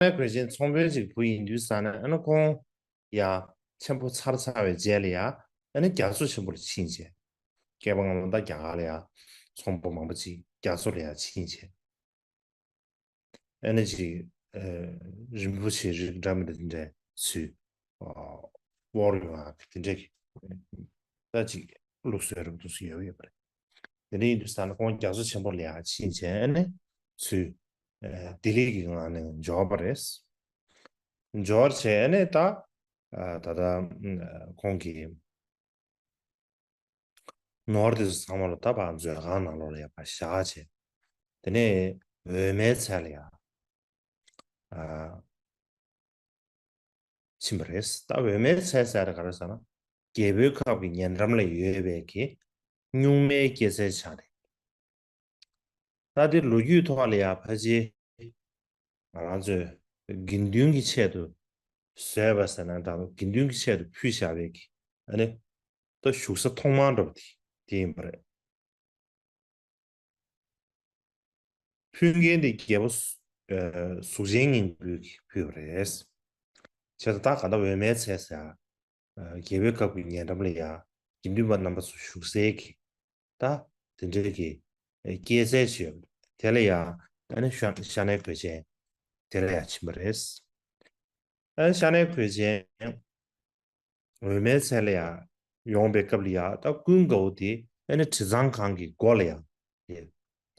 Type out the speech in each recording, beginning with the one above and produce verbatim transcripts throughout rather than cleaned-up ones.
ནའི་གོས་ཆེན་ཚོང་དཔོན་ཅིག་བུ་ཡིན་དུས་ཙ་ན་ཨ་ནི་ཁོང་ཡ་ཆེན་པོ་ཚར་ཚར་བའི་རྗེས་ལ་ཡ་ཨ་ནི་རྒྱ་མཚོ་ཆེན་པོ་ལ་ཕྱིན་བྱས། སྐྱེས་པ་སྔ་མོ་ད་རྒྱ་གར་ལ་ཡ་ཚོང་པ་མང་པོ་ཅིག་རྒྱ་མཚོ་ལ་ཡ་ཕྱིན་བྱས། ཨ་ནི་ཅིག་ཨ་རིན་པོ་ཆེ་རིགས་འདྲ་མི་འདྲ་དེ་འདྲ་ཚུར་ཨ་དབོར་ཡོང་ཡ་དེ་འདྲ་གི་ད་ཅིག་ལུགས་སྲོལ་རབ་ཏུ་སུ་ཡོད་ཡོད་པ་རེད། དེ་འདྲ་ཡིན་དུས་ཙ་ན་ཁོང་རྒྱ་མཚོ་ཆེན་པོ་ལ་ཡ་ཕྱིན་བྱས་ཨ་ནི་ཚུར་ཨ་ལྡི་ལི་གི་ངང་ནས་འབྱོར་པ་རེད། འབྱོར་བྱས་ཨ་ནི་ད་ཨ་ད་ལྟ་ཁོང་གི་ནོར་དེ་ཚོ་ཚང་མ་ལ་ད་ཕར་མཛོད་ཁང་ནང་ལོགས་ལ་ཡ་ཕར་བཞག་བྱས། དེ་ནས་འོད་མའི་ཚལ་ལ་ཡ་ཨ་ཕྱིན་པ་རེད། ད་འོད་མའི་ཚལ་ཟེར་ཡ་དེ་ག་རེ་ཟེར་ན། རྒྱལ་པོའི་ཁབ་ཀྱི་ཉེ་འགྲམ་ལ་ཡོད་པའི་གི་སྨྱུག་མའི་སྐྱེད་ཚལ་ཆགས་ཏེ། ད་དེ་ལོ་རྒྱུས་ཐོག་ལ་ཡ་ཕལ་ཆེར་ང་རང་ཚོས་དགེ་འདུན་གྱི་ཆེད་དུ་བཟོས་པ་ཟེར་ན་འདྲ་འདུག་དགེ་འདུན་གྱི་ཆེད་དུ་ཕུལ་བཞག་པའི་གི་ཨ་ནི་ད་བཞུགས་ས་ཐོག་མར་འགྲོ་བ་དེ་དེ་ཡིན་པ་རེད། ཕུལ་མཁན་དེ་རྒྱལ་པོ་གཟུགས་ཅན་སྙིང་པོས་ཕུལ་བ་རེད། བྱས་ཙང་ད་ག་ད་འོད་མའི་ཚལ་ཟེར་ཡ། རྒྱལ་པོའི་ཁབ་ཀྱི་ཉེ་འགྲམ་ལ་ཡ་དགེ་འདུན་པ་རྣམ་པ་ཚོ་བཞུགས་སའི་གི་ད་དེ་འདྲའི་གི་སྐྱེད་ཚལ་ཞིག་ཡོད་པ་དེ་ལ་ཡ་ཨ་ནི་ཤ་ཤ་ནའི་གོས་ཆེན་དེ་ལ་ཡ་ཕྱིན་པ་རེད། ཨ་ནི་ཤ་ནའི་གོས་ཆེན་འོད་མའི་ཚལ་ལ་ཡ་ཡོང་པའི་སྐབས་ལ་ཡ་ད་ཀུན་དགའ་བོ་དེ་ཨ་ནི་དྲི་གཙང་ཁང་གི་སྒོ་ལ་ཡ་ཡ་ད་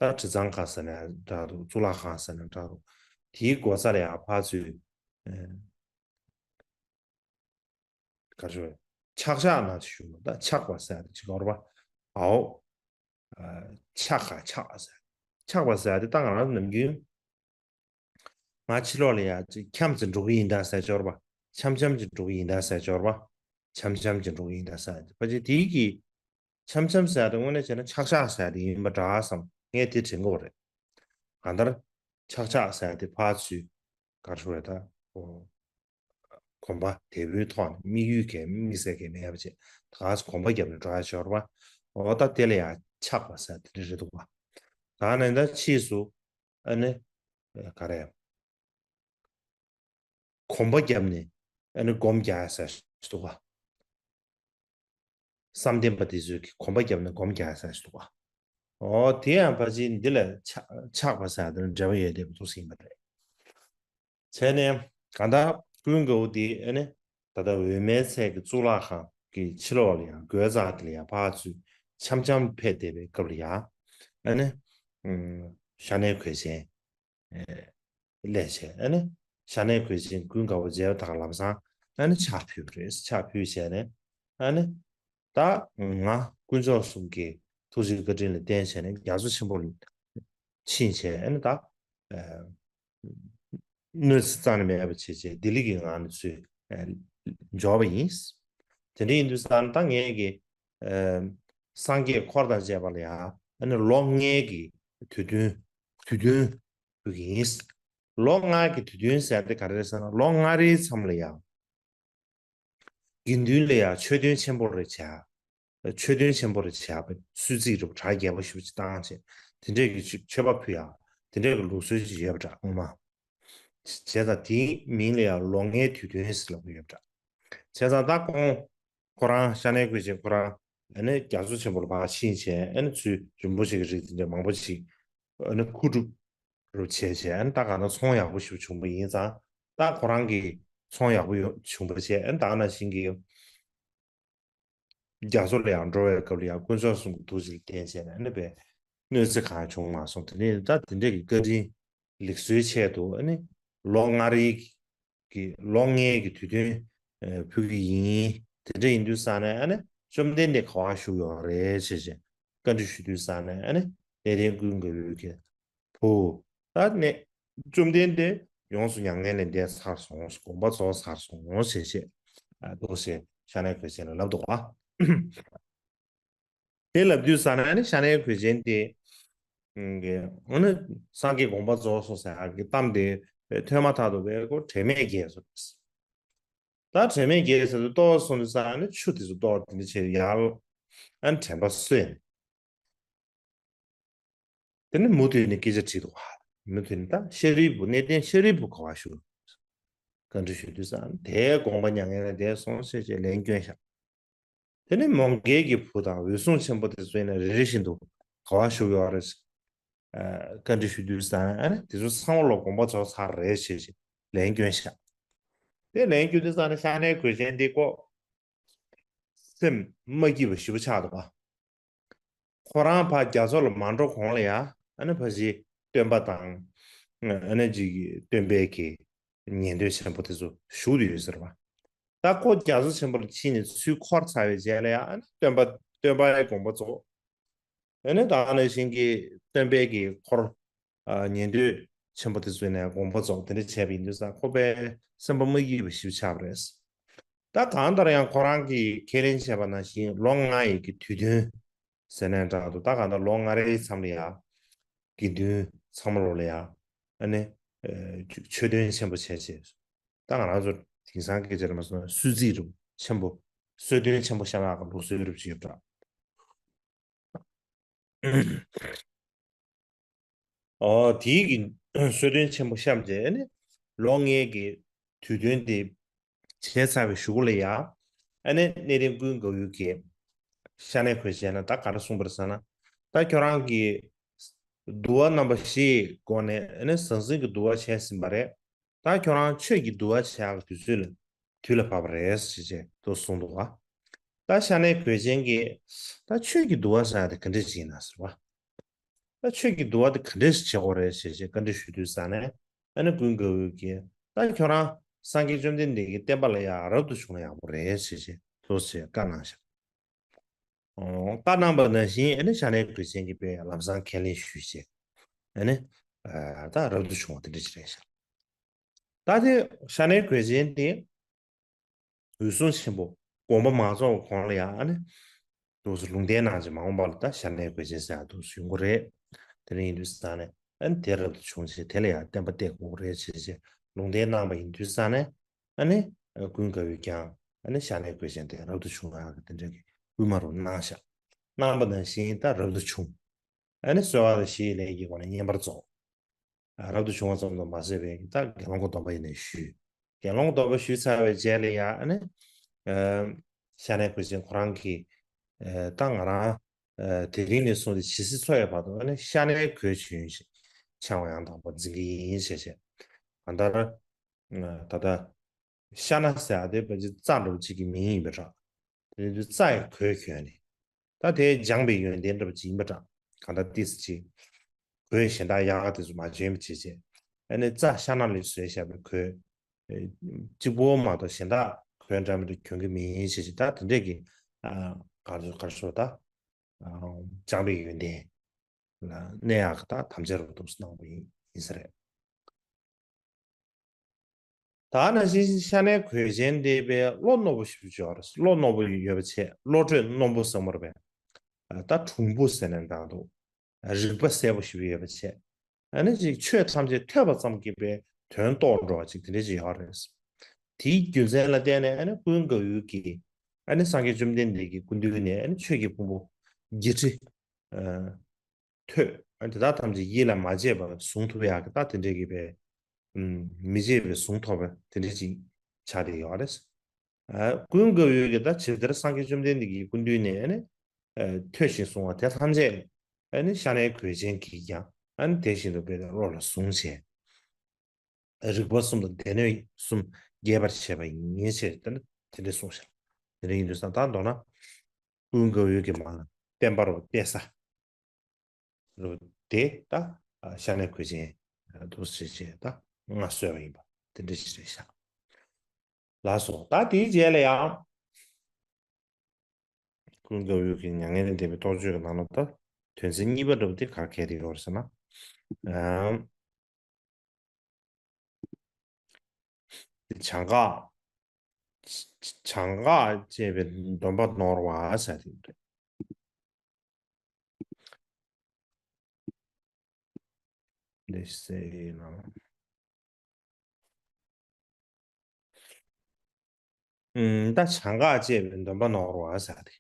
དྲི་གཙང་ཁང་ཟེར་ན་འདྲ་འདུག་གཙུག་ལག་ཁང་ཟེར་ན་འདྲ་འདུག་དེའི་སྒོ་རྩ་ལ་ཡ་ཕར་ཚུར་ག་རེ་ཞུ་ཆག་ཆག་ན་ཞུ་ད་ཆག་པ་ཟེར་ཏེ་ཅིག་གོ་ར་བ་ཨའོ། ཆག་ག་ཆག་ཟེར། ཆག་པ་ཟེར་ཏེ་ད་ང་རང་ནམ་རྒྱུན་ང་ཕྱི་ལོགས་ལ་ཡ་ཅིག་འཁྱམས་ཙམ་འགྲོ་གི་ཡིན་ད་ཟེར་ཅོར་བ། འཆམ་འཆམ་ཅིག་འགྲོ་གི་ཡིན་ད་ཟེར་ཅོར་བ། འཆམ་འཆམ་ཅིག་འགྲོ་གི་ཡིན་ད་ཟེར་ཏེ་ཕལ་ཆེར་དེའི་གི་འཆམ་འཆམ་ཟེར་ཏེ་དངོས་གནས་བྱས་ན་ཆག་ཆག་ཟེར་ཏེ་ཡིན་པ་འདྲ་བསམ་ངས་དེ་དྲན་གོ་རེད། གང་ལྟར་ཆག་ཆག་ཟེར་ཏེ་ཕར་ཚུར་ག་རེ་ཞུ་རེད་ད། གོམ་པ་དལ་བུའི་ཐོག་ནས་དམིགས་ཡུལ་གལ་དམིགས་བསལ་གལ་མེད་པ་བྱས་ད་ག་ས་གོམ་པ་བརྒྱབ་ནས་འགྲོ་ཡ་ཤོར་བ། འོ་ད་དེ་ལ་ཡང་ཆག་པ་ཟེར་དེ་འདྲ་རེད་འདུག་བ། ད་ནི་ད་ཕྱིས་སུ་ཨ་ནི་ག་རེ་གོམ་པ་བརྒྱབ་ནས་ཨ་ནི་སྒོམ་རྒྱག་ཡ་ཟེར་འདུག་བ། བསམ་གཏན་པ་དེ་ཚོས་ཀྱི་གོམ་པ་བརྒྱབ་ནས་སྒོམ་རྒྱག་ཡ་ཟེར་འདུག་བ། འོ་དེ་ཡང་ཕལ་ཆེར་འདི་ལ་ཆག་ཆག་པ་ཟེར་དེ་ལ་འབྲེལ་བ་ཡོད་བསྡད་པ་འདུག་ཟིན་པ་རེད། བྱས་ནས་གང་ལྟར་ཀུན་དགའ་བོ་དེ་ཨ་ནི་ད་ལྟ་འོད་མའི་ཚལ་གྱི་གཙུག་ལག་ཁང་གི་ཕྱི་ལོགས་ལ་ཡང་སྒོའི་རྩ་དེ་ལ་ཡང་ཕར་ཚུར་འཆམ་འཆམ་ཕེབས་བསྡད་པའི་སྐབས་ལ་ཡང་ཨ་ནི་ཤ་ནའི་གོས་ཆེན་སླེབས་བྱས་ཨ་ནི་ཤ་ནའི་གོས་ཆེན་ཀུན་དགའ་བོ་མཇལ་བ་དང་ལམ་སང་ཨ་ནི་ཕྱག་ཕུལ་བ་རེད། ཕྱག་ཕུལ་བྱས་ནས་ཨ་ནི་ད་ང་དཀོན་མཆོག་གསུམ་གྱི་ཐུགས་རྗེ་བཀའ་དྲིན་ལ་བརྟེན་བྱས་ནས་རྒྱ་མཚོ་ཆེན་པོ་ལ་ཕྱིན་བྱས་ཨ་ནི་ད། གནོད་འཚེ་རྩ་ནས་མེད་པ་བྱས་བྱས་ལྡི་ལི་གི་ངང་ནས་ཚུར་འབྱོར་བ་ཡིན། དེ་འདྲ་ཡིན་དུས་ཙང་ད་ངས་ཀྱི་སངས་རྒྱས་འཁོར་དང་བཅས་པ་ལ་ཡང་ཨ་ནི་ལོ་ལྔའི་གི་དུས་སྟོན་དུས་སྟོན་ཕུལ་གྱི་ཡིན། ལོ་ལྔའི་གི་དུས་སྟོན་ཟེར་དེ་ག་རེ་རེད་ཟེར་ན་ལོ་ལྔ་རེའི་མཚམས་ལ་ཡང་། དགེ་འདུན་ལ་ཡང་ཆོས་སྟོན་ཆེན་པོ་རེ་བྱ། ཆོས་སྟོན་ཆེན་པོ་རེ་བྱ་བའི་གསོལ་ཚིགས་རེ་གྲ་རྒྱས་པོ་ཞེ་པོ་ཅིག་བཏང་བྱས་དེ་འདྲས་ཀྱི་མཆོད་མཆོད་པ་ཕུལ་ཡག་དེ་འདྲས་ཀྱི་ལུགས་སྲོལ་ཅིག་ཡོད་པ་འདྲ་སྔོན་མ། བྱས་ཙང་དེའི་མིང་ལ་ཡང་ལོ་ལྔའི་དུས་སྟོན་ཟེར་ལབ་ཀྱི་ཡོད་པ་འདྲ། བྱས་ཙང་ད་ཁོང་ཁོ་རང་ཤ་ནའི་གོས་ཆེན་ཁོ་རང་ཨ་ནི་རྒྱ་མཚོ་ཆེན་པོ་ལ་ཕར་ཕྱིན་བྱས་ཨ་ནི་ཚུར་རིན་པོ་ཆེ་གི་རིགས་དེ་འདྲས་མང་པོ་ཅིག་ཨ་ནི་མཁོ་སྒྲུབ་རུ་བྱས་བྱས་ཨ་ནི་ད་ག་ན་ཚོང་ཡག་པོ་ཞིག་བྱུང་པ་ཡིན་ཙང་ད་ཁོ་རང་གི་ཚོང་ཡག་པོ་ཡོ་བྱུང་པ་བྱས་ཨ་ནི་ད་ག་ནང་བཞིན་གྱི་རྒྱ་མཚོ་ལ་ཡང་འགྲོ་བའི་སྐབས་ལ་ཡང་དཀོན་མཆོག་གསུམ་གྱི་ཐུགས་རྗེ་ལ་བརྟེན་བྱས་ནས་ཨ་ནི་པའི་གནོད་འཚེ་གང་བྱུང་མ་སོང་། དེ་ནས་ད་དེ་འདྲས་ཀྱི་བཀའ་དྲིན་ལེགས་གསོའི་ཆེད་དུ་ཨ་ནི་ལོ་ལྔ་རེའི་གི་ལོ་ལྔའི་གི་དུས་སྟོན་ཕུལ་གྱི་ཡིན། དེ་འདྲ་ཡིན་དུས་ཙང་ནས་ཨ་ནི་བཅོམ་ལྡན་འདས་ག་པར་བཞུགས་ཡོད་རེད་ཅེས་བྱས་བཀའ་འདྲི་ཞུ་དུས་ཙང་ནས་ཨ་ནི་དཔལ་ལྡན་ཀུན་དགའ་བོས་ཀྱི་བུ། ད་ནས་བཅོམ་ལྡན་འདས་ཡོངས་སུ་མྱ་ངན་ལས་འདས་ཚར་སོང་། དགོངས་པ་རྫོགས་ཚར་སོང་ཞེས་བཤད་འདུག་ཞེས་ཤ་ནའི་གོས་ཆེན་ལ་ལབ་འདུག་པ། དེ་ལབ་དུས་ཙ་ན་ནི་ཤ་ནའི་གོས་ཆེན་དེ་ཨ་ནི་སངས་རྒྱས་དགོངས་པ་རྫོགས་སོང་ཟེར་ཡག་གི་གཏམ་དེ་ཐོས་མ་ཐག་ཏུ་བས་ཁོ་དྲན་མེད་བརྒྱལ་སོང་། ད་དྲན་མེད་བརྒྱལ་ཟེར་དུས་ལྟོགས་སོང་དུས་ཙ་ནི་ཆུ་དེ་ཚོ་གཏོར་དེ་འདྲ་བྱས་ཡར་ཨ་ནི་དྲན་པ་གསོས་ནས། དེ་ནས་མུ་མཐུད་ནས་སྐད་ཆ་དྲིས་འདུག་ག་མུ་མཐུད་ནས་ད་ཤཱ་རིའི་བུ་གནས་བརྟན་ཤཱ་རིའི་བུ་ག་པར་བཞུགས། བཀའ་འདྲི་ཞུ་དུས་ཙང་དེའི་དགོངས་པ་མྱ་ངན་ལས་འདས་སོང་ཞེས་བྱས་ལན་བསྐྱོན་བཞག་དེ་ནས་མོའུ་འགལ་གྱི་བུ་དང་འོད་སྲུང་ཆེན་པོ་དེ་ཚོ་ཡིན་ན་རེ་རེ་བཞིན་དུ་ག་བ་བཞུགས་ཡོད་རེད། བཀའ་འདྲི་ཞུ་དུས་ཙང་ཨ་ནི་དེ་ཚོ་ཚང་མ་ལ་དགོངས་པ་རྫོགས་ཚར་རེད་ཞེས་ལན་བསྐྱོན་བཞག་དེ་ལན་བསྐྱོན་དུས་ཙང་ནི་ཤ་ནའི་གོས་ཆེན་འདི་ཀོ་སེམས་མ་སྐྱིད་པ་ཞེ་པོ་ཆགས་འདུག་ག་ཁོ་རང་ཕར་རྒྱ་མཚོ་ལ་མ་འགྲོ་གོང་ལ་ཡ་ཨ་ནི་ཕ་གཞིས་སྟོན་པ་དང་ཨ་ནི་ཅིག་སྟོན་པའི་གི་ཉན་ཐོས་ཆེན་པོ་དེ་ཚོ་བཞུགས་བསྡད་ཡོད་ཟེར་བ། ད་ཁོ་རྒྱ་མཚོ་ཆེན་པོ་ལ་ཕྱིན་ནས་ཚུར་འཁོར་ཚར་བའི་རྗེས་ལ་ཡང་སྟོན་པ་སྟོན་པའི་དགོངས་པ་རྫོགས། ཨ་ནི་ད་ག་ནང་བཞིན་གྱི་སྟོན་པའི་གི་འཁོར་ཉན་ཐོས་ཆེན་པོ་དེ་ཚོ་ནས་དགོངས་པ་རྫོགས་དེ་འདྲ་བྱས་པ་ཡིན་དུས་ཙང་ཁོ་པའི་སེམས་པ་མ་སྐྱིད་པ་ཞིག་ཆགས་པ་རེད། ད་གང་ལྟར་ཡང་ཁོ་རང་གིས་ཁས་ལེན་བྱས་པ་ནང་བཞིན་ལོ་ལྔ་ཡི་གི་དུས་སྟོན་ཟེར་ནས་འདྲ་འདུག་ད་གང་ལྟར་ལོ་ལྔ་རེའི་མཚམས་ལ་ཡང་དགེ་འདུན་ཚང་མ་ལོ་ལ་ཡང་ཨ་ནི་ཆོས་སྟོན་ཆེན་པོ་བྱས་བྱས། ད་ང་རང་ཚོ་དེང་སང་སྐད་ཆ་རེད་མ་སོང་ན་གསོལ་ཚིགས་རུ་ཆེན་པོ་གསོལ་སྟོན་ཆེན་པོ་བཤམས་ཡག་གི་ལུགས་སྲོལ་རུ་ཅིག་ཡོད་པ་འདྲ། ཨོ་དེའི་གི་གསོལ་སྟོན་ཆེན་པོ་བཤམས་རྗེས་ཨ་ནི་ལོ་ལྔའི་གི་དུས་སྟོན་དེ་བྱས་ཚར་བའི་གཞུག་ལ་ཡ་ཨ་ནི་གནས་བརྟན་ཀུན་དགའ་བོ་གིས་ཤ་ནའི་གོས་ཆེན་ལ་ད་ག་རེ་གསུངས་པ་རེད་ཟེར་ན། ད་ཁྱོད་རང་གིས་འདུལ་བ་རྣམ་པ་བཞིའི་སྒོ་ནས་ཨ་ནི་ཟང་ཟིང་གི་འདུལ་བ་བྱས་ཟིན་པ་རེད། ད་ཁྱོད་རང་ཆོས་ཀྱི་འདུལ་བ་བྱེད་ཡག་གི་དུས་ཚོད་ལ་དུས་ལ་བབ་པ་རེད་ཟེར་བྱས་དུ་གསུངས་འདུག་ག་ད་ཤ་ནའི་གོས་ཆེན་གྱིས་ད་ཆོས་ཀྱི་འདུལ་བ་ཟེར་ཡག་དེ་ག་འདྲ་ཅིག་ཡིན་ན་ཟེར་བ། ད་ཆོས་ཀྱི་འདུལ་བ་དེ་ག་འདྲ་ཞིག་བྱེད་དགོས་རེད་ཟེར་བྱས་བཀའ་འདྲི་ཞུ་དུས་ཙང་ནས་ཨ་ནི་ཀུན་དགའ་བོས་ཀྱིས་ད་ཁྱོད་རང་སངས་རྒྱས་བཅོམ་ལྡན་འདས་ཀྱི་བསྟན་པ་ལ་ཡང་རབ་ཏུ་བྱུང་ན་ཡག་པོ་རེད་ཟེར་བྱས་དུ་ཟེར་བཀའ་གནང་ཤག་ཨོ། བཀའ་གནང་པ་ནང་བཞིན་ཨ་ནི་ཤ་ནའི་གོས་ཆེན་གྱིས་དཔེ་ལམ་སང་ཁས་ལེན་ཞུས་བྱས་ཨ་ནི་ཨ་ད་རབ་ཏུ་བྱུང་བ་དེ་འདྲ་ཞིག་རེད་ཤག་ད་དེ་ཤ་ནའི་གོས་ཆེན་དེ་འོད་སྲུང་ཆེན་པོ་དགོངས་པ་མ་རྫོགས་པའི་གོང་ལ་ཡང་ཨ་ནི་འདུག་སེ་ལུང་བསྟན་གནང་རྗེས་མ་འོངས་པ་ལ་ད་ཤ་ནའི་གོས་ཆེན་ཟེར་ཡག་འདུག་སེ་ཡོང་གི་རེད། དེ་འདྲ་ཡིན་དུས་ཙང་ནས་ཨ་ནི་དེ་རབ་ཏུ་བྱུང་རྗེས་དེ་ལ་ཡང་བསྟན་པ་གཏད་དགོས་རེད་ཅེས་ལུང་བསྟན་གནང་པ་ཡིན་དུས་ཙང་ནས། ཨ་ནི་ཀུན་དགའ་བོས་ཀྱང་ཨ་ནི་ཤ་ནའི་གོས་ཆེན་དེ་རབ་ཏུ་བྱུང་བ་གི་དེ་འདྲ་གི་སྐུལ་མ་རུ་གནང་ཤག་གནང་པ་ནང་བཞིན་ད་རབ་ཏུ་བྱུང་། ཨ་ནི་གསོལ་བ་དང་བཞེས་ལས་ཀྱི་སྒོ་ནས་བསྙེན་པར་རྫོགས། ཨ་རབ་ཏུ་བྱུང་བ་ཙམ་དུ་མ་ཟད་པའི་ད་དགེ་སློང་གི་སྡོམ་པ་ཡིན་ནའི་ཞུས། དགེ་སློང་གི་སྡོམ་པ་ཞུས་ཚར་བའི་རྗེས་ལ་ཡང་ཨ་ནི་ཨ་ཤ་ནའི་གོས་ཆེན་ཁོ་རང་གིས་ཨ་ད་ང་རང་ཨ་དེ་རིང་ནས་བཟུང་སྟེ་ཇི་སྲིད་འཚོ་ཡི་བར་དུ་ཨ་ནི་ཤ་ནའི་གོས་གྱོན་ཞིང་འཆང་བ་ཡང་དག་པར་འཛིན་གྱི་ཡིན་ཞེས་བཤད། གང་ལྟར་ད་ལྟ་ཤ་ན་ཟེར་ཡག་དེ་ཕལ་ཆེར་རྩྭ་འདྲ་བོ་གཅིག་གི་མིང་ཡིན་པ་འདྲ། དེ་ནས་རྩྭ་ཡི་གོས་གྱོན་ནས། ད་དེ་སྦྱངས་པའི་ཡོན་ཏན་འདྲ་བོ་ཅིག་ཡིན་པ་འདྲ། གང་ལྟར་ཏོག་ཙམ་ཅིག་གོས་གཞན་དག་ཡག་ག་དེ་ཚོ་མ་གྱོན་པ་བྱས་བྱས། ཨ་ནི་རྩྭ་ཤ་ན་ལས་བཟོས་བཞག་པའི་གོས། གཅིག་པོ་མ་གཏོགས་གཞན་དག་གོས་འདྲ་མི་འདྲ་གྱོན་གྱི་མིན་ཞེས་བྱས། ད་དེ་འདྲས་ཀྱི་ཨ་ག་རེ་ཟེར་ག་རེ་ཟེར་ད། སྦྱངས་པའི་ཡོན་ཏན་ལ་གནས་ཡག་གི་ད་དམ་བཅའ་རུ་གཏུགས་སུ་གནང་བ་ཡིན་ཡིན་ས་རེད། ད་ནང་བཞིན་ཤ་ནའི་གོས་ཆེན་དེ་དཔེ་བློ་རྣོ་པོ་ཞེ་པོ་ཅིག་ཡོད་རེད། བློ་རྣོ་པོ་ཡོད་པ་བྱས་བློ་གྲོས་རྣོན་པོ་ཟེར་མོ་རེད་པས། ད་གྲུང་པོ་ཟེར་ནས་འདྲ་འདུག་རིག་པ་གསལ་པོ་ཞེ་པོ་ཡོད་པ་བྱས། ཨ་ནི་ཅིག་ཆོས་ཐམས་ཅད་ཐོས་པ་ཙམ་གྱིས་པའི་དོན་རྟོགས་འགྲོ་བ་ཅིག་དེ་འདྲ་ཅིག་ཡོད་རེད། དེའི་རྒྱུ་མཚན་ལ་བརྟེན་ནས་ཨ་ནི་ཀུན་དགའ་བོས་ཀྱིས་ཨ་ནི་སངས་རྒྱས་བཅོམ་ལྡན་འདས་ཀྱི་སྐུ་མདུན་ནས་ཨ་ནི་ཆོས་ཀྱི་ཕུང་པོ་བརྒྱད་ཁྲི་ཨ་ཐོས། ཨ་ནི་དེ་དག་ཐམས་ཅད་ཡིད་ལ་མ་བྱས་པར་གཟུང་ཐུབ་ཡག་གི་ད་དེ་འདྲའི་གི་པའི་ཨུམ་མི་བརྗེད་པའི་གཟུངས་ཐོབ་པ་དེ་འདྲ་ཅིག་ཆགས་བསྡད་ཡོད་རེད། ཨ་ཀུན་དགའ་བོས་ཀྱི་ད་ཇི་ལྟར་སངས་རྒྱས་བཅོམ་ལྡན་འདས་ཀྱི་སྐུ་མདུན་ནས་ཨ་ནི་ཨ་ཐོས་ཤིང་གཟུང་བ་དེ་ཐམས་ཅད་ཨ་ནི་ཤ་ནའི་གོས་ཆེན་གྱིས་ཀྱང་ཨ་ནི་དེ་བཞིན་དུ་དཔེ་བློ་ལ་བཟུང་བྱས། རིག་པ་གསུམ་དང་སྡེ་སྣོད་གསུམ་རྒྱས་པར་བྱས་པ་ཡིན་ཞེས་དེ་ནི་དེ་འདྲ་གསུངས་ཤག་དེ་འདྲ་ཡིན་དུས་ཙང་ད་མདོར་ན་ཀུན་དགའ་བོས་ཀྱི་མ་ལ་བསྟན་པ་རུ་གཏད་ས་རུ་དེ་ད་ཤ་ནའི་གོས་ཆེན་འདུག་ཟེར་བྱས་ད་མངའ་གསོལ་བ་ཡིན་པ་དེ་འདྲ་ཞིག་རེད་ཤག་ལགས་སོ། ད་དེའི་རྗེས་ལ་ཡང་ཀུན་དགའ་བོས་ཀྱི་མྱ་ངན་ལས་འདས་པའི་རྟོགས་བརྗོད་ཀྱི་ནང་ལ་ད་དོན་ཚན་གཉིས་པ་འདྲ་པོ་དེ་ག་རེ་གལ་ཏེ་ཡོད་རེད་ཟེར་ན། ཨམ། དེ་བྱང་འགག་བྱང་འགག་ཅེས་པའི་སྡོམ་པ་ནོར་བ་ཟེར་དེ་རེད། འདི་སེ་ན། ཨུམ། ད་བྱང་འགག་ཅེས་པའི་སྡོམ་པ་ནོར་བ་ཟེར་དེ།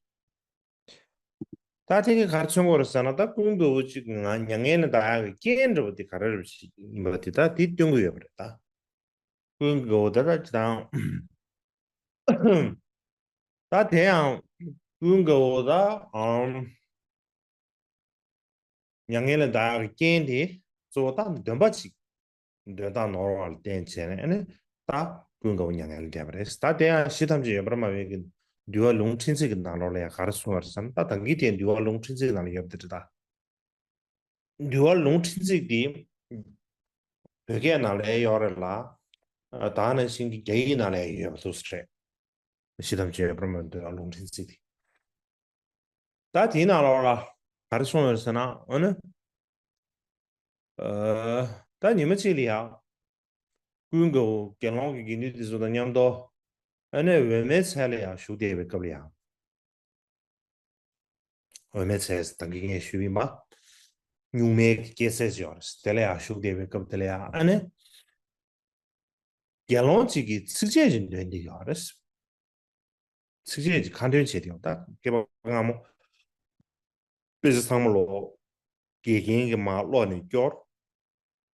ད་དེ་གི་ག་རེ་མཚོན་གྱི་ཡོད་རེད་ཟེར་ན། ད་ཀུན་དགའ་བོ་གཅིག་ང་མྱ་ངན་ལས་འདའ་ཡག་གི་རྐྱེན་འདྲ་པོ་དེ་ག་རེ་རེད་ཡིན་པ་དེ་ད་དེ་སྟོན་གྱི་ཡོད་པ་རེད་ད། ཀུན་དགའ་བོ་ད་ལྟ་ཅི་དང་། ད་དེ་ཡང་ཀུན་དགའ་བོ་ད་ཨམ། མྱ་ངན་ལས་འདའ་ཡག་གི་རྐྱེན་དེ་གཙོ་བོ་ད་འདོན་པ་ཅིག་འདོན་སྟངས་ནོར་བ་ལ་བརྟེན་བྱས་ནས་ཨ་ནི་ད་ཀུན་དགའ་བོ་མྱ་ངན་ལས་འདས་པ་རེད། ད་དེ་ཡང་གཞི་ཐམས་ཅད་ཡོད་པར་སྨྲ་བའི་གི་འདུལ་བ་ལུང་ཕྲན་ཚེགས་ཀྱི་ནང་ལོགས་ལ་ཡང་ག་རེ་གསུངས་པ་རེད་ཟེར་ན། ད་ད་གིན་དེ་འདུལ་བ་ལུང་ཕྲན་ཚེགས་ནང་ལ་ཡོད་པ་དེ་རེད་ད། འདུལ་བ་ལུང་ཕྲན་ཚེགས་འདི་བོད་སྐད་ནང་ལ་ཡོད་རེད་ལ། ད་ནང་བཞིན་གྱི་རྒྱ་ཡིག་ནང་ལ་ཡོད་པ་འདུག་ཟེར་རེད། གཞི་ཐམས་ཅད་ཡོད་པར་སྨྲ་བའི་འདུལ་བ་ལུང་ཕྲན་ཚེགས་འདི། ད་དེའི་ནང་ལོགས་ལ་ག་རེ་གསུངས་ཡོད་ཟེར་ན། འོ་ན། ཨ། ད་ཉི་མ་གཅིག་ལ་ཡང་ཀུན་དགའ་བོ་དགེ་སློང་གི་དགེ་འདུན་དེ་ཚོ་དང་མཉམ་དུ་ཨ་ནི་འོད་མའི་ཚལ་ལ་ཡང་བཞུགས་བསྡད་པའི་སྐབས་ལ་ཡང་། འོད་མའི་ཚལ་ཟེར་ད་གིན་ངས་ཞུས་པ་ཡིན་པ། གཉུག་མའི་སྐྱེད་ཚལ་ཅིག་ཡོད་རེད། དེ་ལ་ཡང་བཞུགས་བསྡད་པའི་སྐབས་དེ་ལ་ཡང་ཨ་ནི། དགེ་སློང་གཅིག་གིས་ཚིགས་བཅད་ཅིག་འདོན་བསྡད་ཡོད་རེད། ཚིགས་བཅད་ཅིག་ཁ་འདོན་བྱས་ཏེ་ཡོང་། ད་སྐྱེས་པ་སྔ་མོ་དཔེ་ཆ་ཚང་མ་ལོག་དགེ་རྒན་གྱིས་མར་ཀློག་ནས་སྐྱོར།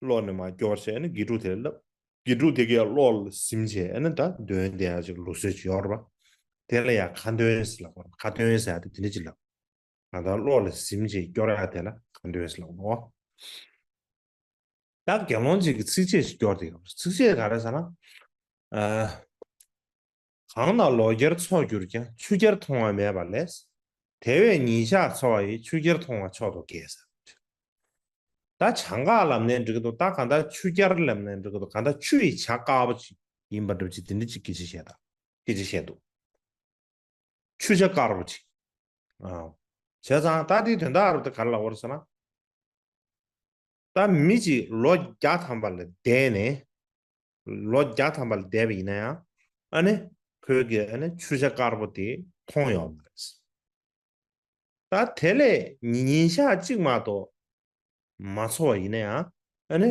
ཀློག་ནས་མར་སྐྱོར་བྱས་ནས་དགེ་ཕྲུག་དེ་ལ་ལབ། དགེ་ཕྲུག་དེ་གས་ཀློག་ལ་ཟིན་བྱས་ཨ་ནི་ད་འདོན་བསྡད་ཡག་ཅིག་ལུགས་སྲོལ་ཅིག་ཡོད་རེད་པ། དེ་ལ་ཡང་ཁ་འདོན་ཟེར་ལབ་དགོས་རེད། ཁ་འདོན་ཟེར་ཡག་དེ་དེ་འདྲ་ཅིག་ལབ། ང་ད་ཀློག་ལ་ཟིན་བྱས་སྐྱོར་ཡག་དེ་ལ་ཁ་འདོན་ཟེར་ལབ་དགོས། ད་དགེ་སློང་ཅིག་གིས་ཚིགས་བཅད་ཅིག་སྐྱོར་བསྡད་ཡོད་རེད། ཚིགས་བཅད་ག་རེ་ཟེར་ན། ཨ། གང་ན་ལོ་བརྒྱར་འཚོ་གྱུར་ཀྱང་། ཆུ་བརྒྱར་མཐོང་བ་མེད་པ་ལས། དེ་བས་ཉིན་ཞག་འཚོ་བ་ཡི། ཆུ་བརྒྱར་མཐོང་བ་མཆོག་ཏུ་དགེ་ཟེར། ད་བྱ་འགག་ལབ་ནའི་འགྲིག་གི་འདུག་ད་གང་ལྟར་ཆུ་བརྒྱར་ལབ་ནའི་འགྲིག་གི་འདུག་གང་ལྟར་ཆུ་ཡི་བྱ་དཀར་པོ་ཅིག་ཡིན་པ་འདྲ་པོ་ཅིག་དེ་འདྲ་ཅིག་སྐད་ཆ་བཤད་ད། སྐད་ཆ་བཤད་འདུག་ཆུ་བྱ་དཀར་པོ་ཅིག་ཨ། བྱས་ཙང་ད་དེའི་དོན་དག་རུ་དེ་ག་རེ་ལབ་པ་རེད་ཟེར་ན། ད་མི་གཅིག་ལོ་བརྒྱ་ཐམ་པ་ལ་བསྡད་ནས། ལོ་བརྒྱ་ཐམ་པ་ལ་བསྡད་པ་ཡིན་ན་ཡང་ཨ་ནི་ཁོས་ཀྱི་ཨ་ནི་ཆུ་བྱ་དཀར་པོ་དེ་མཐོང་ཡོད་མ་རེད། ད་དེ་ལས་ཉིན་ཞག་གཅིག་མ་གཏོགས་མ་འཚོ་བ་ཡིན་ན་ཡང་ཨ་ནི་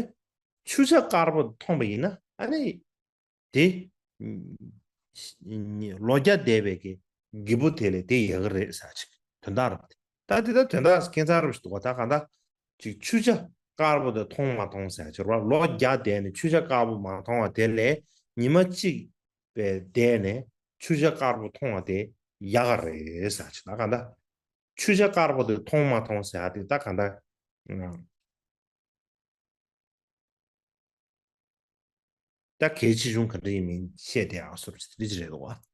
ཆུ་བྱ་དཀར་པོ་མཐོང་པ་ཡིན་ན་ཨ་ནི་དེ་ལོ་བརྒྱ་བསྡད་པའི་གི་སྒྱེད་པུ་དེ་ལས་དེ་ཡག་གི་རེད་ཟེར་ཅིག་དོན་དག་རེད། ད་དེ་ད་དོན་དག་ཁྱད་མཚར་རུ་ཞིག་འདུག་ག་ད་གང་ལྟར་ཅིག་ཆུ་བྱ་དཀར་པོ་དེ་མཐོང་མ་མཐོང་ཟེར་ཅིག་རེད་པ། ལོ་བརྒྱ་བསྡད་ནས་ཆུ་བྱ་དཀར་པོ་མ་མཐོང་བ་དེ་ལས་ཉི་མ་གཅིག་པའི་བསྡད་ནས་ཆུ་བྱ་དཀར་པོ་མཐོང་བ་དེ་ཡག་ག་རེད་ཟེར་ཅིག་ད་གང་ལྟར་ཆུ་བྱ་དཀར་པོ་དེ་མཐོང་མ་མཐོང་ཟེར་ཡག་དེ་ད་གང་ལྟར་ད་གལ་ཆེ་ཆུང་ག་འདྲ་ཡིན་མིན་བཤད་བསྡད་ཡག་བཟོ་འདྲ་ཅིག་རེད་འདུག་ག